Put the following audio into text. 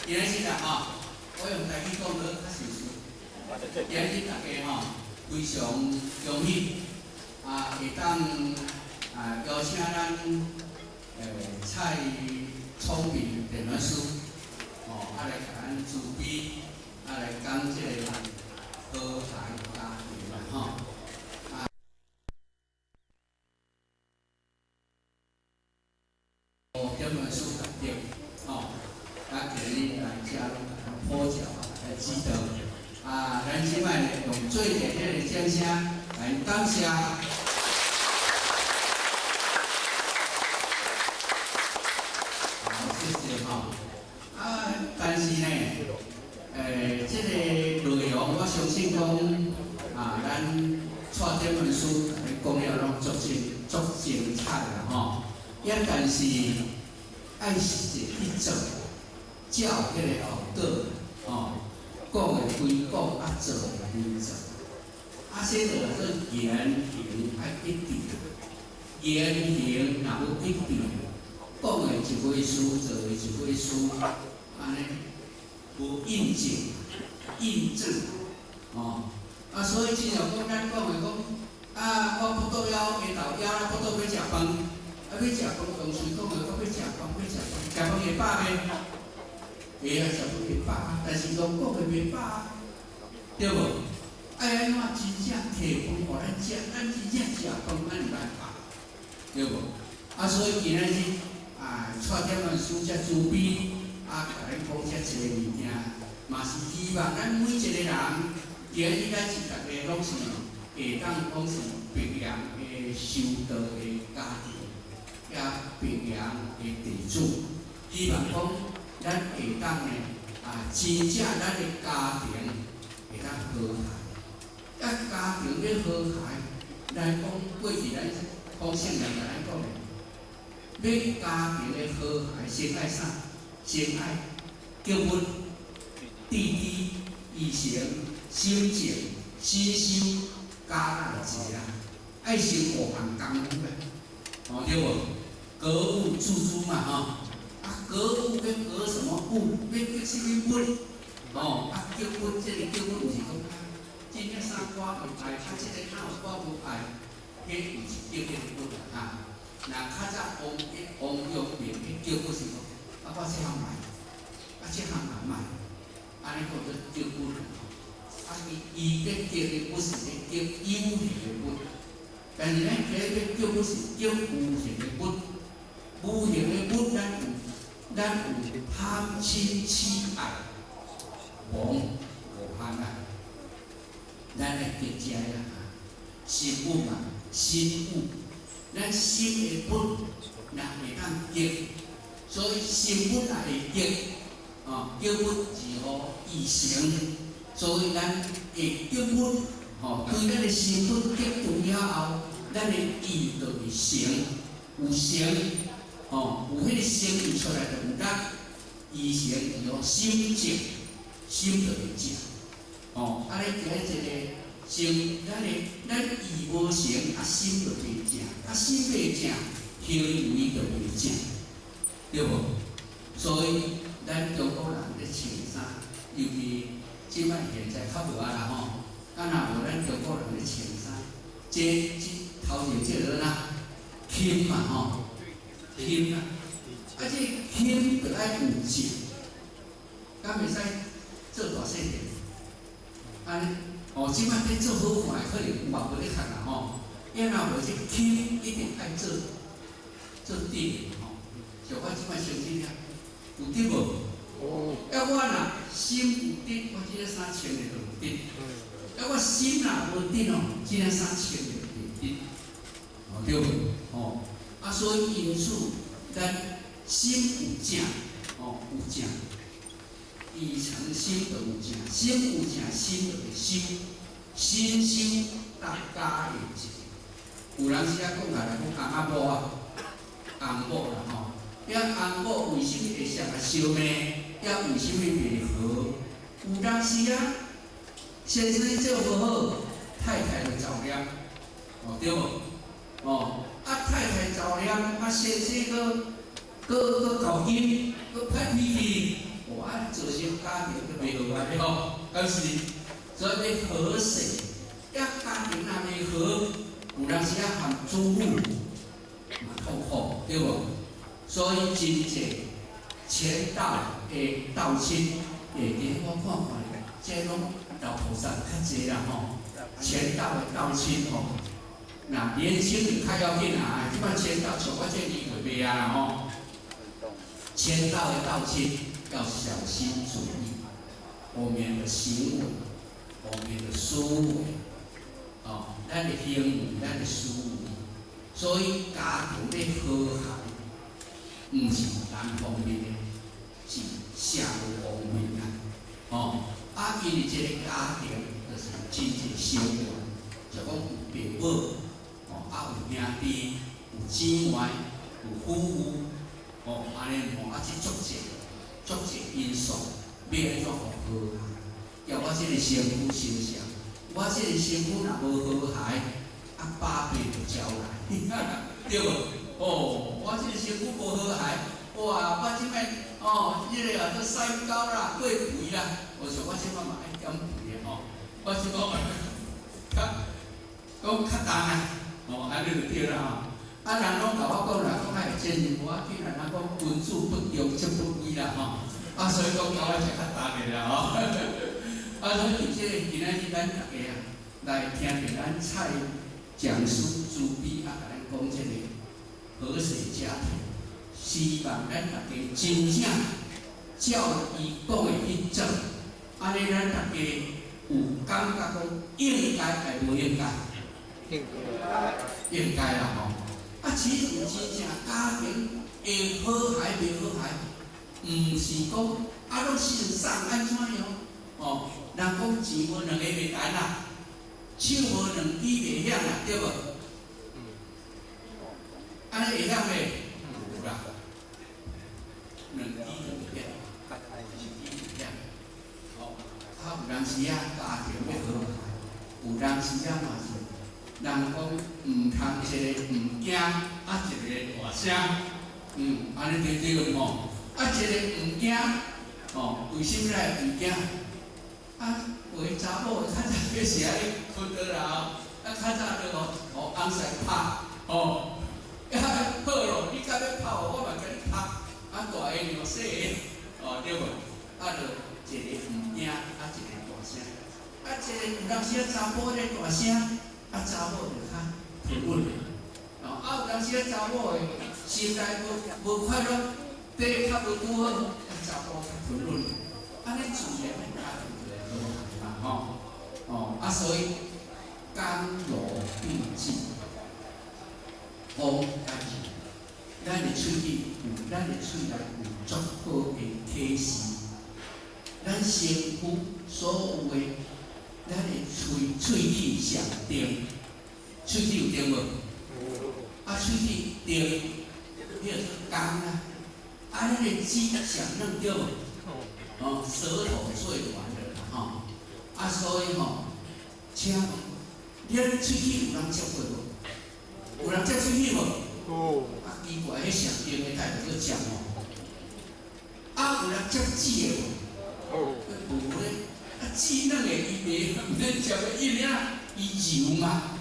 今仔日啦吼，我用台語講好較順順。今仔日大家吼非常榮幸啊，會當啊邀請咱蔡聰明電話師吼，啊來共咱慈悲啊來講這個和諧家庭啦吼。啊，點傳師大德吼，啊今日來遮攏共咱普照來指導。啊，咱這擺呢用最熱烈的掌聲來感謝。好，謝謝吼。啊，但是呢，這個內容我相信講，啊，咱蔡典文師講了攏足精足精彩啦吼。也但是愛實際去做，才有彼個效果吼。講的歸講，啊做的歸做。啊，這就叫做言行愛一致。言行若無一致，講的一回事，做的一回事，按呢無印證、印證，吼。啊，所以親像講咱講的講，啊，我腹肚枵，下晝枵啦，腹肚欲食飯，啊，欲食飯用喙講的，我欲食飯，欲食飯，食飯會飽袂？會啊，食飯會飽，但是用講的袂飽，對無？愛按怎真正提飯予咱食，咱真正食飯，咱會飽，對無？啊，所以今仔日啊，蔡典文師遮慈悲，啊，共咱講遮濟物件，嘛是希望咱每一個人，今日咱是逐个攏是會當講是白羊的修道的家庭，也白羊的地主，希望講咱會當呢啊，真正咱的家庭會當和諧。啊，家庭欲和諧來講，過去咱講聖人共咱講的，欲家庭的和諧，先愛啥？先愛覺悟、致知、意誠、心靜、心修、加來濟啊，愛先五項功夫啦，哦對無？格物致知嘛吼，啊格物欲格什麼物？欲格啥物物？哦，啊覺悟這個覺悟毋是講啊，這件衫我毋愛，啊這個帽我無愛，彼毋是叫彼個物啦哈。若較早王陽明彼覺悟是講，啊我這項愛，啊這項嘛莫，按呢講做覺悟啦吼。啊伊伊咧覺的物是咧覺有形的物，但是咱今日欲覺物是覺無形的物，無形的物咱有貪嗔癡愛妄五項啊，咱愛覺這啦，心物嘛，心物，咱心的物若會當覺，所以心物若會覺，哦，覺物如何意成，所以咱會覺物，吼，對咱的心物覺斷了後，咱的意就會成，有成，吼，有彼個成意出來就有力，意成如何心靜，心就會靜，吼，啊，你今日一個心，咱意無成，啊心就袂靜，啊心袂靜，行為就袂正，對無？所以咱中國人咧穿衫，尤其這擺現在較無啊啦吼，啊若無咱中國人咧穿衫，這頭前這個啦，襟嘛吼，襟啊，啊這襟著愛有正，敢袂使做大細件？按呢，哦，這擺咧做好看的可能嘛無咧看啦吼，伊若無這襟一定愛做做直的吼，像我這擺穿這領有直無？啊，我若心有直，我這個衫穿的就有直。啊，我心若無直哦，這個衫穿的就袂直。哦，對無？吼，啊，所以因此，咱心有正，吼有正，意誠心就有正，心有正，心就會修，心修大家會靜。有人時啊講起來講翁仔某啊，翁某啦吼，遐翁某為啥物會啥來相罵？抑為啥物袂和？有當時啊，先生做無好，太太就走念，哦對無？哦，啊太太走念，啊先生閣閣閣猴急，閣發脾氣，哦啊做造成家庭就袂和諧吼，敢是？所以欲和諧，啊家庭若袂和，有當時啊含子女嘛痛苦，對無？所以真濟前道的道親，會記我看看，這攏老菩薩較濟啦吼。前道的道親吼，若年輕就較要緊啊，這擺前道像我這年歲袂啊啦吼。前道的道親要小心注意，我們的行為，我們的思維，哦，咱的行為，咱的思維，所以家庭的和諧，毋是單方面的，是社會方面啦，哦，啊，因為這個家庭就是真濟成員，就講有爸母，哦，啊有兄弟，有姊妹，有夫婦，哦，按呢吼，啊，這足濟足濟因素，欲按怎予和諧？叫我這個身軀形象，我這個身軀若無和諧，啊，百病就招來，對無？哦，我這個身軀無和諧，哇！我這擺哦，這個啊，做三高啦、過肥啦，我說我這擺嘛愛減肥的吼，我是講較講較重啊，哦，按呢就對啦吼。啊，人攏共我講啦，講愛堅持無要緊啦，人講君子不重質不移啦吼。啊，所以講共我食較重的啦吼。啊，所以佇這個今仔日咱大家啊，來聽著咱蔡講師慈悲啊，共咱講這個和諧家庭，希望咱大家真正照伊講的去做，按呢咱大家有感覺講應該抑無應該？應該。應該啦吼。啊，其實真正家庭會和諧袂和諧，毋是講啊攏信送按怎樣？哦，人講錢無兩个袂值啦，手無兩支袂響啦，對無？按呢會響袂？有啦，兩支就會響，一支袂響。哦，啊有當時啊，家庭欲和諧，有當時啊嘛是，人講毋通一個毋驚，啊一個大聲，按呢對對吼？啊一個毋驚，哦，為啥物來毋驚？啊，有的查某較早彼時啊，困倒啦，啊較早就予翁婿拍，吼，啊好咯，你敢欲拍我，我嘛共你拍，啊大个讓細个，哦對無？啊就一個毋驚，啊一個大聲，啊一個有當時啊查埔咧大聲，啊查某就較平穩，哦啊有當時啊查某的心內無快樂，底較無拄好，啊查埔較平穩，按呢自然的家庭就會和諧嘛，吼，哦啊所以剛柔並濟，講咱是咱的喙齒有咱的喙內有足好的體式，咱身軀所有的咱的喙齒上定，喙齒有定無？啊，喙齒定，彼個剛啊，啊，咱的舌上軟對無？哦，舌頭最軟的啦，吼，啊，所以吼，請問，你喙齒有人接過無？有人接喙齒無？有。啊，奇怪，彼上硬的態度閣接吼。啊，有人接舌的無？有。無咧，啊，舌軟的伊袂毋免接的，因為啊，伊柔嘛。